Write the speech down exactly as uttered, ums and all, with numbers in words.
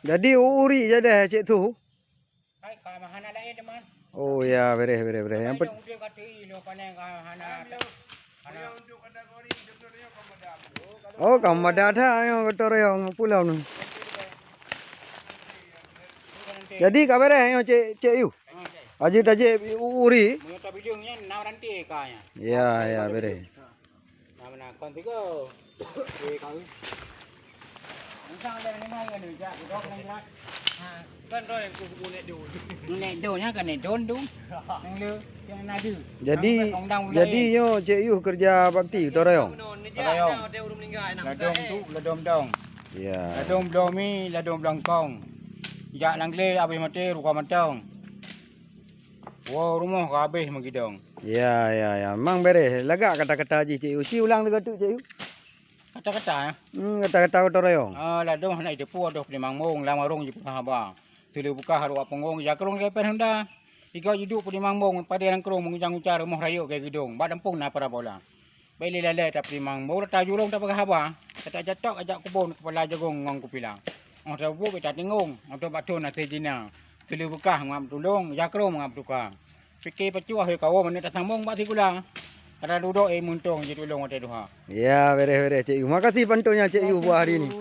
Jadi u-, uri jadeh Cek Thu. Hai, ka hana laén teuma. Oh ya, bereh, bereh, bereh. Yang pet- Udép ka teuh ilo panai ka hana, hana. Oh, ka mada that nyoe gotong royong pulau ni. Jadi ka bereh nyoe Cek, Cek Yu. Aji tajép u-, uri. Meunyoe tabileung nyan na ranté ka nyan. Ya, ya, bereh. Nah, meunan kon tiga. Oke, kau. Misal ada yang dengar kan, jak, dok, kan, jelas. Ha, kan roh yang kubu nek dun. Nek dun, ya, kan, nek dun, dun. Yang le, yang nadu. Jadi, jadi nyoe Cek Yuh kerja bakti, gotong royong? Gotong royong. Ladom tu, ladom dong. Ya. Ladom bloe mi, ladom blangkong. Jak langgle, habis mati, ruka mantong. Woe rumoh ka habéh meugidong. Ya, ya, ya. Memang bereh. Lagak kata-kata jih, Cek Yu. Ci ulang lagak tu, Cek Yu. Kata-kata, ya? Hmm, kata-kata gotong royong. Ah, ladom hana jiteupeue, adoh peulimang mong, lam warong jipeugah haba. Teuleu beukah rot punggong, jakrong lagèe pèn honda. Igoe jiduek peulimang mong, padé nangkrong, meungucang-ucang rumoh rayeuk lagèe geudong. Bak dampong na parabola. Bèk lé lalè tapeulimang, boh rata jurông tapeugah haba, tatak jatok ajak kubon keupala jagong ngon kupila. Óh tabuet bèk tatinggong, óh tabathon até jina. Teuleu beukah mangat tulông, jakrông mangat tuka. Pike pacuah he kawoe mangat tasambong bak sikula. Rata dudoe muntong jitulông watèe duha. Ya, bereh-bereh, Cek Yu. Makasih pantonya, Cek Yu, buat hari ini.